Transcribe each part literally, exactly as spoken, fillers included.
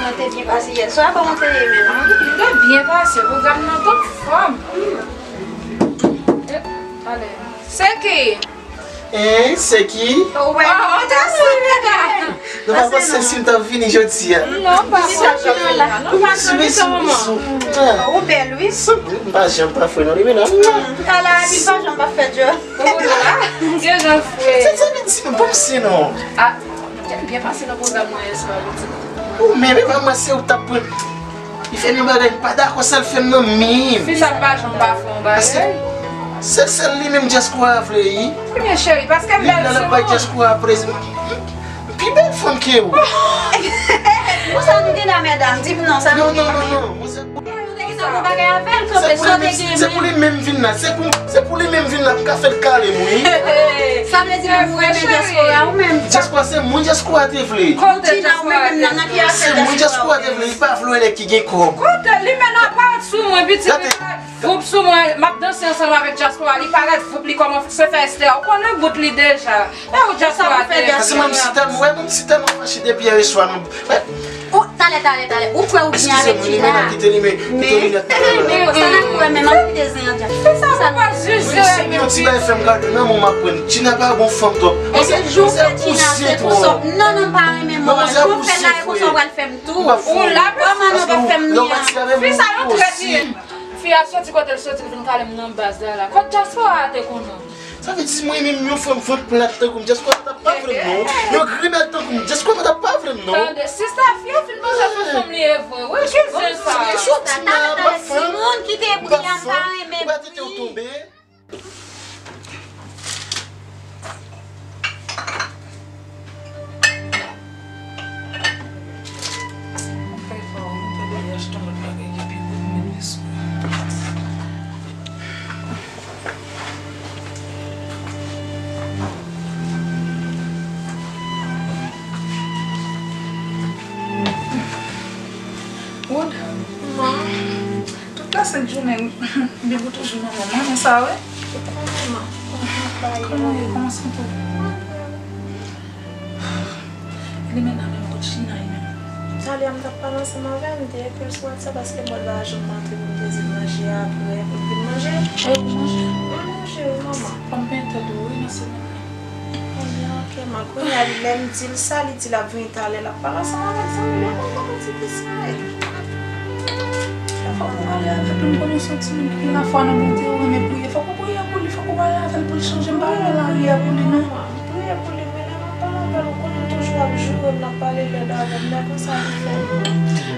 Mwen te byen pase yè swa, kòman te ye menm? Mwen te byen pase, pwogram nan t anfòm. E, ale. Se ki? Hein, se ki? Ou wè, oh, nou te sou. Nou pa panse si m t ap vini jodi a. Non, pa panse. Nou pa janm vini, manman. Ou bèl, wi. M pa janm pa fre non, li menm. Ala, epi pa janm pa fè djòl. Ou la, m gen jan fre. Sa, sa vle di, bon, m si non. Ah, byen pase nan pwogram mwen yè swa, pitit. Ou menm, e pa mwen, se ou t ap pran. Li fè m yon bagay, m pa dakò sa l fè m nan menm. Fi sa pa janm pa fè yon bagay. Paske se sèl li menm Diaspora vle, wi. Ebyen, cheri, paske m bèl sou moun. Diaspora prezan. M pi bèl fanm ke ou. Bon, sa nou gen la, medam? Di m non, sa nou gen? Non, non, non, non. Mwen se pou li menm, se pou li menm vin la. Se pou, se pou li menm vin la, m ka fè l kale m, wi. Sa vle di menm ou renmen Diaspora ou menm? Diaspora se mwen Diaspora te vle. Kote Diaspora te vle? Se mwen Diaspora te vle, li pa vle wè nèg ki gen kòb. Kote li menm ap parèt sou mwen, pitit, li parèt voup sou mwen, m ap danse ansanm avèk Diaspora, li parèt voup, li kòmanse fè Esther, ou konnen bout li deja. E ou Diaspora te vle? Paske mwen m si tèlman, wè, mwen m si tèlman fache depi yè swa, mwen Ou, talè, talè, talè. Ou kwè ou byen avèk Gina. Eskize mwen, Limena kite limen, kite linèt nan la. Men, men, sa n ap kwè menm, an kite zen an dja. Fè sa, sa nou pa jije. Yon ti bagay fè m gade nan mwen, m ap pran. Gina pa bon fanm twòp. Epi jou w fè Gina, se pou sa. Non, non, m pa renmen mwen. Jou w fè l la, e konsa w pral fè m tou. Ou la, kòman nou pral fè m li a? Fi sa yon trèt li ye. Fi a soti kote l soti, l vin kale m nan baz la la. Kot Diaspora a te konnen? Sa vle di si mwen menm yon fanm vant plat tankou m, Diaspora pa t ap pa vle m non. Yon grimèl tankou m, Diaspora pa t ap pa vle m non. Tande, sista, fi a fin panse se fanm li ye vre. Wi, ki zen sa? Timoun ki te bri a m pa renmen bri. Mwen fè efò, mwen fè dèyè achte yon lòt bagay ki pi gwo pou met vès mwen. Wood. Tout lasent jounen, Bibou toujou nan men mwen, men sa, wi. Kòman w ye? Kòman santi w? Limena menm, kot China ye menm? Talè a m t ap pale ansanm avè l, m te ekri l sou WhatsApp paske m wè l pa janm antre pou m te di l manje apre, pou l vin manje. E ou manje? Mwen manje, wi, manman. Fò m penyen tèt ou, wi, nan semèn nan. Ebyen, ok, man. Kounye a, lè m di l sa, li di l ap vini talè, l ap pale ansanm avèk zanmi l, e mwen konn ti pis la ye. Fòk ou pale avèk li, m konnen w se yon timoun ki gen lafwa nan Bondye, ou renmen priye. Fòk ou priye pou li, fòk ou pale avè l pou l chanje. M pa renmen laryè pou li, non. M priye pou li, men lè m ap pale avè l, ou konnen l toujou ap joure m, l ap pale lèd avè m, men konsa li fè.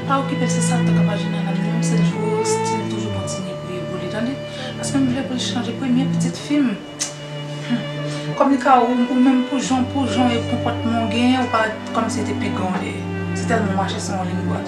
Pa okipe l, se Satan k ap aji nan nanm li, menm si l joure, still toujou kontinye priye pou li, tande? Paske m vle pou l chanje. Premye pitit fi m, Hmm. Kòm li ka, ou, ou menm pou jan, pou jan e konpòtman w genyen, ou parèt kòmsi li te pi gran w te ye. Se tèlman w mache sou yon liy dwat.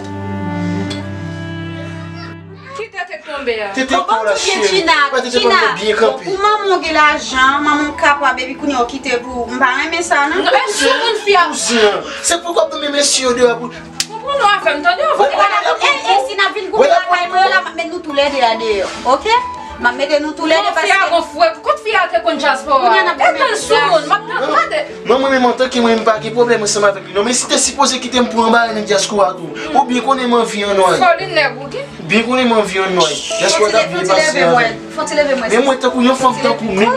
Ki tete k tonbe a? Tete k tonbe la, cheri. Gina, pa tete Gina, tonbe byen kanpe. Ou manman w gen lajan, manman w kapab, epi kounye a w kite pou, m pa renmen sa, non. Non, e sou moun fi a. Kouzen an. Se pou w ap tande mesye yo deyò pou Konprann ou avè m, tande, ou fè bagay la. E, e, si n ap vin goumen lakay mwen la, m ap met nou toulède a deyò, oke? M ap mete nou toulède paske. Non, fi a gon fre, kot fi a te konn Diaspora? Kounye a n ap goumen. E tann sou moun, m ap tann, tande. Non, mwen menm antanke mwen, m pa gen pwoblèm ansanm avèk li non, men si te sipoze kite m pou anba nan Diaspora tou. Ou byen konnen m anvi annway. Fò li nèg ou gen. Byen konnen m anvi annway. Diaspora t ap byen pase avè m. Fò ti leve mwen. Men mwen tankou yon fanm tankou mwen.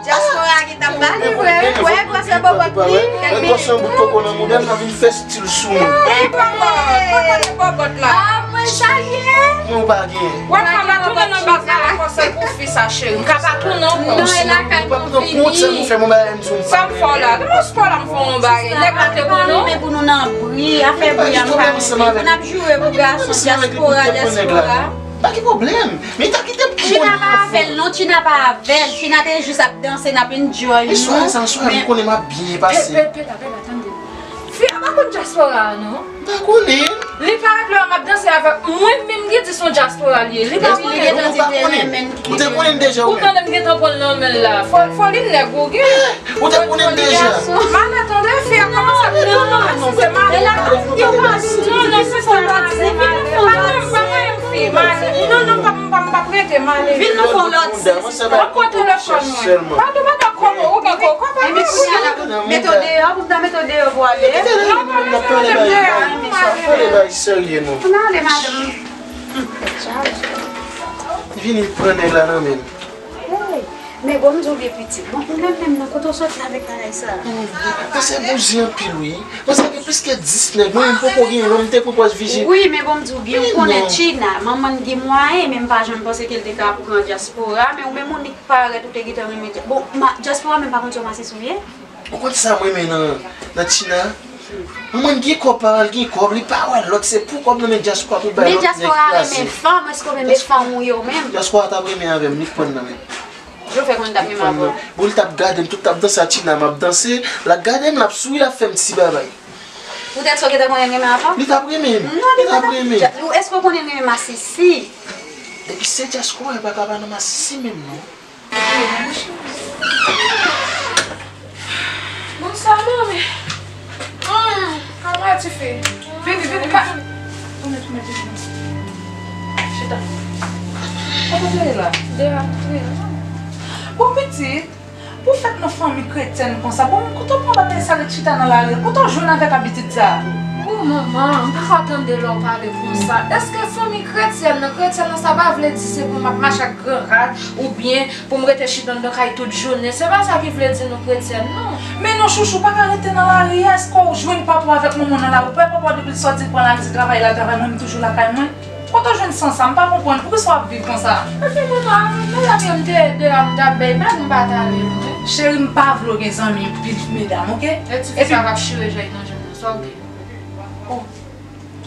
Diaspora ki t ap ba li vre, wè, pran se bòbòt li, lèt li. Lè gòs yon bout koko nan mouda m, nan vin fè stil sou mwen. Ey, bòbòt, bòbòt, bòbòt la. Ah, mwen salye. Mwen ou pa gen. Wè, m pa tounen nan baz la, la konsèy pou fi sa, cheri. M ka pa tounen ankò. Non, e lakay mwen fini. Sa m fè w la? Depi yon spò la, m fè yon bagay. Nèg la te konnen w. Men pou nou nan bri, afè bri a m pa renmen. Pou n ap joure pou gason, Diaspora, Diaspora. Pa gen pwoblèm. Men ta kite m. China pa avè l non, China pa avè l. China te jis ap danse, n ap enjoy nou. E swa sa, swa m konnen m ap byen pase. Pe, pe, peda, peda, tande. Fi a pa konn Diaspora a non. M pa konnen. Li parèt lè m ap danse avèk mwen menm ki di se yon Diaspora li ye. Li pa konnen. Ou te konnen deja ou menm. Ou tande m gentan pran l nan men l la. Fò, fò li nèg ou gen. Ou te konnen deja. Male tande, fi a kòmanse ap, non, non, non, se male. Non, non, se sa, male, male. Pa mwen, pa mwen, fi, male. Non, non, pa, pa, pa prete male. Vin nou fè yon lòt. Mwen pran telefòn mwen. Pa tou, pa dakò, ou gen Epi kounye a la pou mete w deyò, pou m ta mete w deyò pou w ale. Kite nan men m, m ap pale bagay. M ap pale bagay serye, non. Ann ale, madanm. Vini pran nèg la nan men m. Men bon, m di w byen pitit. Bon, ou menm menm nan, kote w soti avèk bagay sa? Pase bouzen anpil, wi. Paske gen plis ke dis nèg. Mwen menm poko gen yon, m te pran pòz vijil. Wi, men bon, m di w byen, ou konnen China, manman l gen mwayen, men m pa janm panse ke l te ka pran dyaspora, men ou menm ou nik parèt, ou te gentan renmen dya-, bon, ma-, dyaspora menm pa konn si w masisi w ye? Ou konn sa m renmen nan, nan China? Manman l gen kòb, papa l gen kòb, li pa wè lòt, se pou kòb nan men dyaspora pou bay lòt nèg pase. Men dyaspora renmen fanm, èske w renmen fanm ou yo menm? Dyaspora t ap renmen avè m, li k pran nan men m. Yo fè konn t ap menm avè w. Bon, li t ap gade m, tout t ap danse a China, m ap danse, l ap gade m, l ap souri, l ap fè m ti babay. Poutèt sa w gentan konnen l renmen avè w? Li t ap renmen m. Non, li t ap renmen m. Èske w konnen l renmen masisi? Epi se dyaspora, pa ka pa nan masisi menm, non. Bonswa, manmi. Hmm, kòman ti fi? Vini, vini, pa. Tounen, tounen, vini. Chita. Kote w ye la? Deyò, deyò. Bon, pitit, pou fèt nan fanmi kretyèn konsa, bon, kote w pran bagay sa ret chita nan lari? Kote w jwenn avèk abitid sa? Bon, manman, m pa ka tande lè w pale konsa. Èske fanmi kretyèn nan, kretyèn nan, sa pa vle di se pou m ap mache ak gran rad oubyen pou m rete chita anndan kay tout jounen. Se pa sa ki vle di nou kretyèn, non. Men non, chouchou, pa ka rete nan lari a. Èske w jwenn papa w avèk manman w nan lari? Ou pa wè papa w depi l sòti, l pran lari, se travay l al travay, mwen, m toujou lakay mwen. Kote w jwenn san sa? M pa konprann. Poukisa w ap viv konsa? Epi, manman, medam yo m te ede a, m t ap bay blag, m pa t ale, non. Cheri, m pa vle w gen zanmi pil medam, oke? E ti fi sa k ap chire jay nan janm nan, sa w gen? Oh.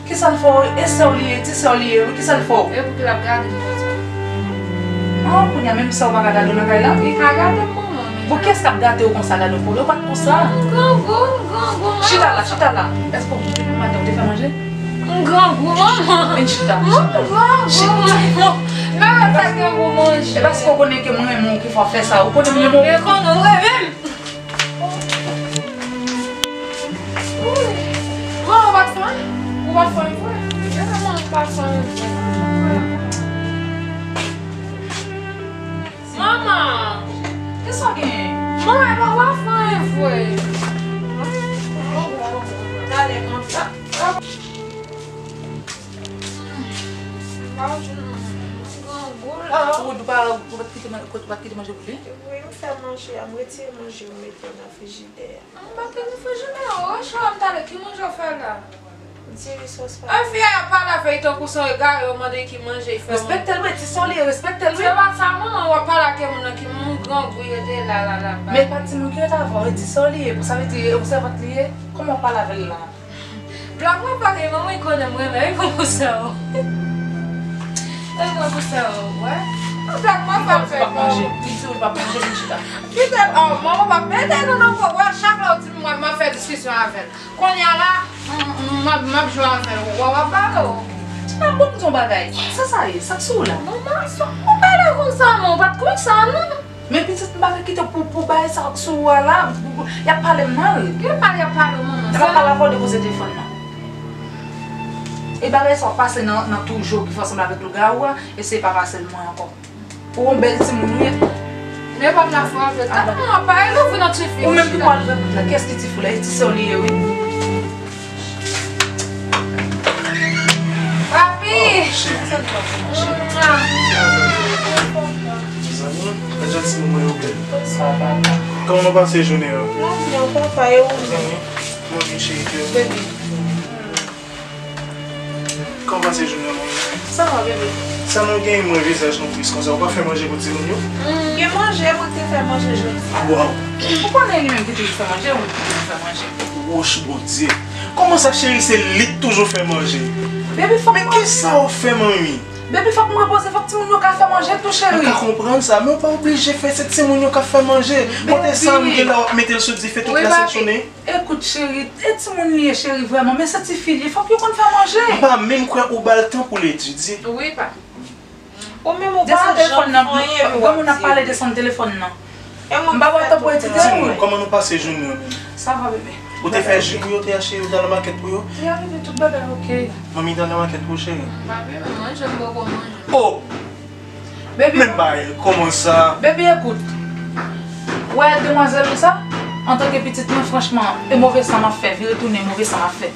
Kisa l fè w? E sè w li ye, ti sè w li ye, wi, kisa l fè w? E pou ki l ap gade m konsa? Oh, kounye a menm sè w pa ka gade w nan kay la? Li ka gade m, manman, men. Bon, kiyès k ap gade w konsa, gade w pou yo pa t konsa? M grangou, m grangou, manman. Chita la, chita la. Èske w, depi maten, w te fè manje? M grangou, manman. Vin chita, chita. M grangou, manman. Men sa gen pou manje. E paske w konnen ke mwen renmen w ki fè w fè sa. Ou konnen m renmen w. Men konnen w renmen m. Bon, ou pa t fè anyen? Ou pa t fè anyen vre? Genlè manman pa t fè anyen vre. Manman! Kisa w genyen? Manman, ou pa t fè anyen vre. Talè konsa. M pa jwenn grangou la. Ou pa, ou pa t kite man-, ou pa t kite manje pou li? Wi, m fè manje a, m retire manje, m mete nan frijidè a. M pa t gen frijidè, o, Rochelle, m talè, ki manje w fè la? Diri sòs pate. Fi a ap pale avè l tankou se yon egare, yo mande ki manje l fè manje. Respekte l, wi, ti sè w li ye, respekte l, wi. Se pa sa, manman, w ap pale ak moun nan ki moun grangou, yo te la, la, la, ba. Men pa timoun ki rete avè w, e ti sè w li ye, sa vle di, e yon sèvant li ye, kòman w ap pale avè l la? Blag mwen pa gen, manman, li konnen m renmen, li pran pou sè w. Li pran pou sè w, wè. Blag mwen pa fè, non. Li di w li p ap manje, vin chita. Kite l, oh, manman, pa mete nou nan pwoblèm, wè, chak lè w di m, mwen, m ap fè diskisyon avè l. Kounye a la, m, m, m ap, m ap jwe avè l, wè, w ap pale w. Ti nan bon, m di yon bagay. Sa sa ye? Sa k sou w la? Manman, sa, ou pale konsa, non, ou pa t konsa, non. Men pitit, m pa ka kite w pou, pou bagay sa sou ou a la, y ap pale m mal. Ki mal y ap pale w, manman? Y ap pale avè w depoze telefòn nan. E bagay sa w ap pase nan, nan toujou ki fè w sanble avèk lougawou a, eseye pa pase l mwen ankò. Ou yon bèl timoun ou ye. Men pòt la frape. Tande manman, pa louvri non, tifi. Ou menm ki pral louvri pòt la. Kiyès ki tifi la? E ti sè w li ye, wi. Papi! Oh, cheri. Mezanmi, gad jan timoun mwen yo bèl. Kòman w pase jounen an? Mwen byen, papa, e ou menm? Mezanmi, mwen byen, cheri, e ou? Baby. Kòman w pase jounen an, manmi? Sa va, bebe. Sa nou genyen, mwen, vizaj nou tris konsa? Ou pa fè manje pou timoun yo? Mm, gen manje, mwen te fè manje jodi a. Waw! Ou konnen li menm ki toujou fè manje, ou ki toujou fè manje. Woch Bondye! Kòman sa, cheri, se li k toujou fè manje? Bebe, fòk mwen... Men kisa w fè, manmi? Bebe, fòk mwen repoze, fòk timoun yo ka fè manje tou, cheri. Mwen ka konprann sa, men w pa oblije fè, se timoun yo k ap fè manje. Kote sa, m gen lè w ap mete l sou dife tout la sent jounen? Ekout, cheri, e timoun li ye, cheri, vrèman, men se tifi li ye, fòk yo konn fè manje. M pa menm kwè ou ba l tan pou l etidye. Wi, pa. Ou menm ou pa janm fè anyen, wi, w ap di. Granmoun ap pale de son telefòn nan. M pa ba w tan pou etidye, wi. Kòman nou pase jounen an? Sa va, bebe. Ou te fè ji pou yo, te achte, ou te al nan makèt pou yo? Li arive tout bagay, oke. Manmi te al nan makèt pou ou, cheri? M pa byen manje, m poko manje. Oh! Baby, men bagay, kòman sa? Baby, ekout. Wè demwazèl ou sa, antanke pitit mwen, franchman, e move san m ap fè, vire tounen, move san m ap fè.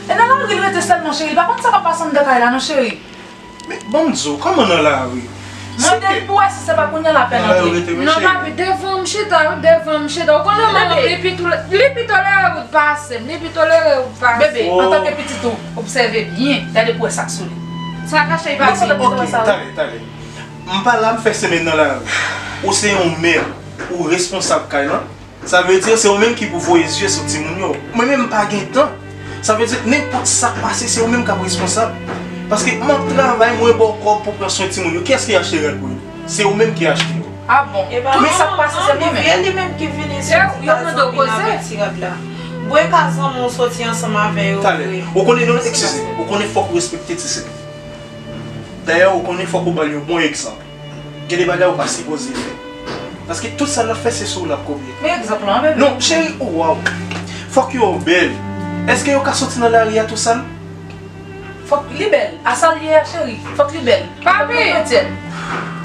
E nan lari l rete sèlman, cheri, li pa konn sa k ap pase anndan kay la, non, cheri. Men, ban m di w, kòman nan lari? Mwen, depi pou wè si se pa kounye a lapèn antre. Nan lari ou rete, mesye? Non, papi, devan m chita, wi, devan m chita. Ou konnen manman m, li pi tole-, li pi tolere wout pase m, li pi tolere wout pase m. Bebe, antanke pitit ou, obsève byen, gade pou wè sa k sou li. Sa kache, li pa vle. Ok, tale, tale. M pa la, m fè semèn nan lari. Ou se yon mè, ou responsab kay lan. Sa vle di, se ou menm ki pou voye zye sou timoun yo. Mwen menm, m pa gen tan. Sa vle di, nenpòt sa k pase, se ou menm k ap responsab. Paske m ap travay, mwen ba w kòb pou pran swen timoun yo. Kiyès ki achte rad pou yo? Se ou menm ki achte yo. Ah bon? Tout sa k pase, se mwen menm. Li menm ki vini soti ka zanmi l avèk ti rad la. Bwè ka zanmi w soti ansanm avè yo vre. Talè. Ou konnen, non, eskize. Ou konnen fòk ou respekte ti sè. Dayè, ou konnen fòk ou ba l yon bon egzanp. Gen de bagay ou pa sipoze fè. Paske tout sa l ap fè, se sou ou l ap kopye. Men egzanp lan, bebe. Non, cheri, oh, waw. Fòk yo bèl. Èske yo ka soti nan lari a tou sal? Fòk li bèl. A sa l ye a, cheri. Fòk li bèl. Papi!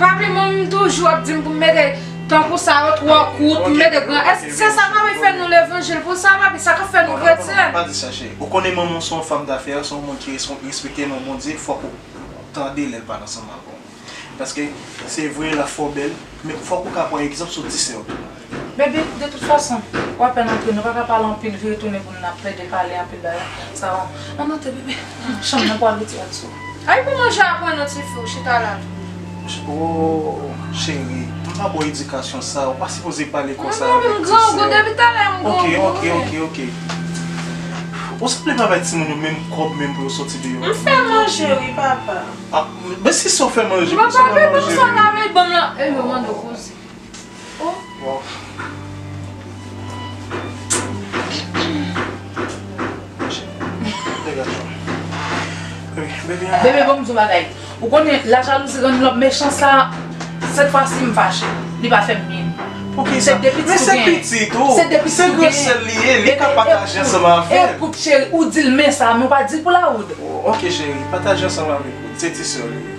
Papi, manmi m toujou ap di m pou m mete tankou sa yo twò kout, m mete gran. Èske se sa k ap fè nou levanjil pou sa, papi? Sa k ap fè nou kretyen? Pa di sa, cheri. Ou konnen manman w se yon fanm dafè, se yon moun ki respon-, respekte non Bondye, fòk ou tande lè l pale ansanm avè w. Paske se vre, l ap fè w bèl, men fòk ou ka pran egzanp sou ti sè w tou. Bebe, de tout fason, w apèn antre, nou pa ka pale anpil, vire tounen pou n ap plede pale anpil bagay. Sa va. Ann antre, bebe. Chanm nan pou al retire l sou. Ay, pou manje a pran non, tifi, w chita la. Oh, cheri, m pa ba w edikasyon sa, ou pa sipoze pale konsa avèk ti sè w. Mwen menm, m grangou, depi talè m grangou, wi. Ok, ok, ok, ok. Ou sanble pa bay timoun yo menm kòb menm pou yo soti deyò. M fè manje, wi, papa. Ah, men si sa w fè manje, pou sa w pa manje, bebe? Mwen pa pè, bon, sa w ta vle ban m lan. E, yo mande w koze. Oh. Wow. Bebe, ban m di w bagay. Ou konnen, lajalouzi rann lòm mechan sa, sèt fwa si m fache, li pa fè m byen. Poukisa? Se de pitit ou genyen. Men se pitit ou. Se de pitit ou genyen. Se gran sè l li ye, li ka pataje ansanm avè l. Ekout, cheri, ou di l men sa, men w pa di l pou la woud. Oh, ok, cheri, pataje ansanm avè l. Se ti sè w li ye.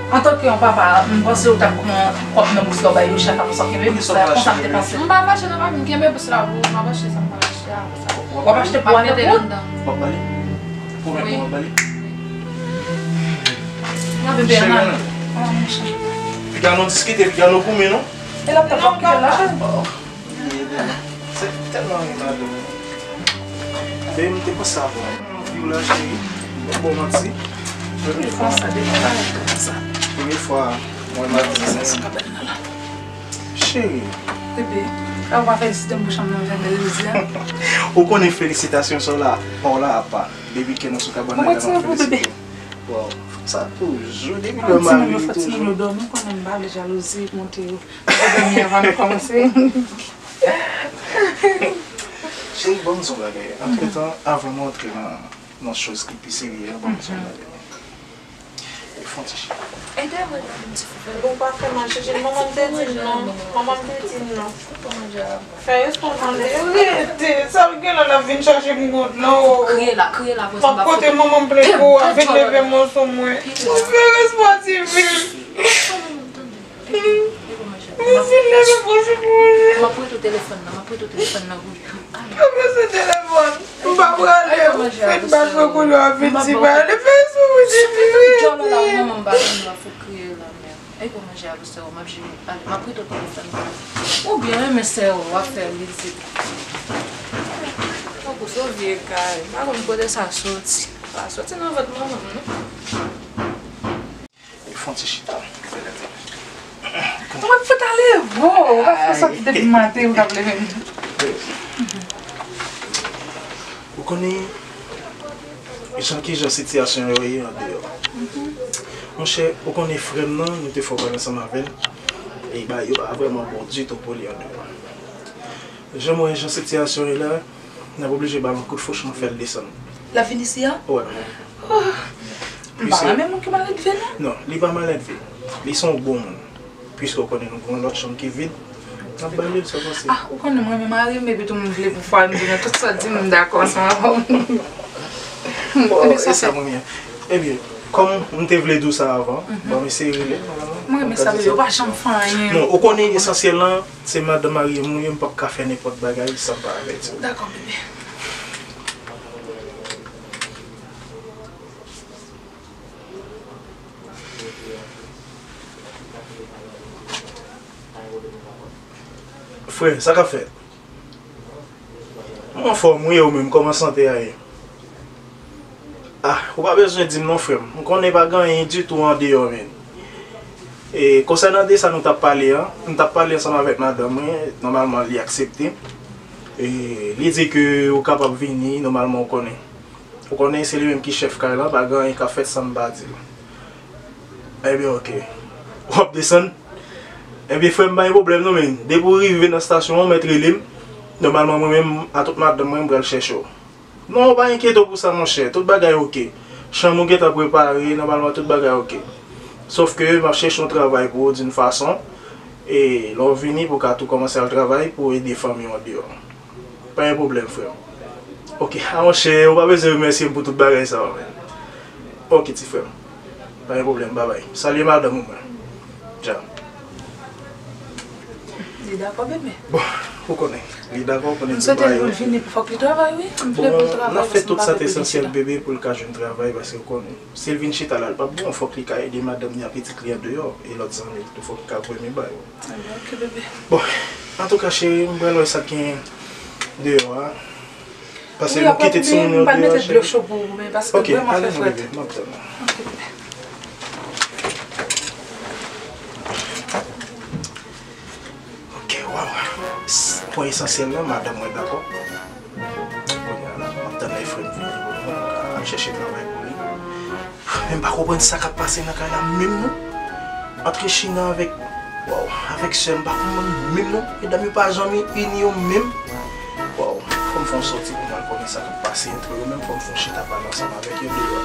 Antanke yon papa, m panse ou t ap pran kòb nan bous la, w bay yo chak a konsa, kenbe bous la, konsa m te panse. M pa fache non, papi, m kenbe bous la pou ou, m ap achte sa m pral achte a, konsa. W ap achte pou w avèk wout? W ap bale? Pwomèt mwen w ap bale? Cheri, piga nou diskite, piga nou goumen, non? E l ap t ap kite l la, cheri. Se tèlman ri madanm. Bebe, m te panse avè w. Di w la, cheri. Bon, bon manti. Premye fwa sa, depi bagay konsa. Premye fwa mwen madanm. Cheri. Bebe, la ou pa felisite m pou chanm nan fè bèl jodi a. Ou konnen felisitasyon sa w la, pa w la apa. Depi ke nou sou kabann nan, m ap felisite w. Waw, sa toujou, depi lè mari toujou. Fò timoun yo dòmi, ou konnen m pa vle jalouzi monte yo. Fò dòmi anvan nou kòmanse. Cheri, ban m di w bagay. Antretan, avan nou antre nan, nan choz ki pi serye a, ban m di w bagay. Fè yon ti chita. Ede mwen, ti frè. Bon, pa fè mal, cheri. Manman m te di m non. Manman m te di m non. Fè responsab, tande. Rete. Sa l gen la, l ap vin chache m kont non. Kriye la, kriye la, m ap pote manman m plent pou ou, ap vin leve mòso mwen. Fè responsab sivil. Mwen fin leve mòso pou ou. M ap prete w telefòn nan, m ap prete w telefòn nan pou ou. Pa bezwen telefòn. M pa prale. Fèt bat mwen koulye a vin di prale. Fè sou mwen. Manman m pa vin la, fout kriye la, men. Ay, pou manje a, sè w, m ap jere. Ale, m ap prete w telefòn nan. Ou byen renmen sè w, w ap fè l vizit. Tankou se yon vye kay. M pa konn kote sa soti. Pa soti nan vant manman m, non. Fè yon ti chita. Mwen fout ale, vo. Ou pa fè soti depi maten, ou t ap leve m. Ou konnen, jan ki jan sitiyasyon yo ye andeyò. Monchè, ou konnen frè m nan, nou te fè pale ansanm avè l. E bagay yo pa vrèman bon ditou pou li andeyò. Jan mwen, jan sitiyasyon ye la, n ap oblije ba l yon kout fouch, mwen fè l desann. L ap vin isi a? Wè. Oh. M pa renmen moun ki maledve, non. Non, li pa maledve. Li se yon bon moun. Piske w konnen nou gen yon lòt chanm ki vid, n ap ba li l, sa w panse? Ah, ou konnen mwen renmen mari m, epi tou m vle pou fwa m di nou tout sa w di m, m dakò ansanm avè w. Bon, e sa mwen menm. Ebyen, Kòm m te vle di w sa avan, ban m eseye rele l, nòmalman. Mwen renmen sa, bebe, ou pa janm fè anyen. Non, ou konnen esansyèl lan, se madanm marye m ou ye, m p ap ka fè nenpòt bagay san m pa avèti w. Dakò, bebe. Frè, sa k ap fèt? Mwen anfòm wi, e ou menm, kòman sante a ye? Ah, ou pa bezwen di m non, frè m. M konnen pa gen anyen ditou andeyò, men. E konsènan de sa nou t ap pale an, m t ap pale ansanm avèk madanm mwen, nòmalman li aksepte. E li di ke ou kapab vini, nòmalman ou konnen. Ou konnen se li menm ki chèf kay lan, pa gen anyen k ap fèt san m pa di l. Ebyen, oke. W ap desann? Ebyen, frè m, pa gen pwoblèm non, men. Depi w rive nan estasyon an, w mèt rele m. Nòmalman, mwen menm, a tout madanm mwen, m pral chèche w. Non, ou pa enkyete w pou sa, monchè. Tout bagay oke. Chanm ou gentan prepare, nòmalman, tout bagay oke. Sòf ke m ap chèche yon travay pou ou, d'une façon. E lè w vini, pou w ka tou kòmanse al travay, pou w ede fanmi w andeyò. Pa gen pwoblèm, frè m. Oke, a monchè, ou pa bezwen remèsye m pou tout bagay sa yo, men. Oke, ti frè m. Pa gen pwoblèm, babay. Salye madanm ou, mwen. Dja. Li dakò, bebe. Bon, ou konnen. Li dakò, ou konnen tout bagay yo. M swete l pou l vini, fòk li travay, wi. M vle pou l travay, paske m pa vle pou l chita. Bon, n ap fè tout sa k esansyèl, bebe, pou l ka jwenn travay, paske ou konnen. Si l vin chita la, l p ap bon, fòk li ka ede madanm ni a pitit li andeyò, e lòt zanmi l tou, fòk li ka voye men ba yo. Alò, oke, bebe. Bon, antouka, cheri, m pral wè sa k gen deyò a. Paske nou kite timoun yo deyò, cheri. Wi, apre, m pral mete dlo cho pou ou, men paske vrèman fè frèt. Oke, ale non, bebe, m ap tann ou. Oke, bebe. Oke, waw. S-, pwen esansyèl lan, madanm mwen dakò. Kounye a la, m ap tann lè frè m vini pou nou al chèche travay pou li. Men m pa konprann sa k ap pase nan kay la menm non. Ant Rechina avèk, waw, avèk sè m, m pa konprann menm non. Medam yo pa janm ini yo menm. Waw, fò m fè yon sòti pou m al konnen sa k ap pase antre yo menm, fò m fè yon chita pale ansanm avèk yo deyò.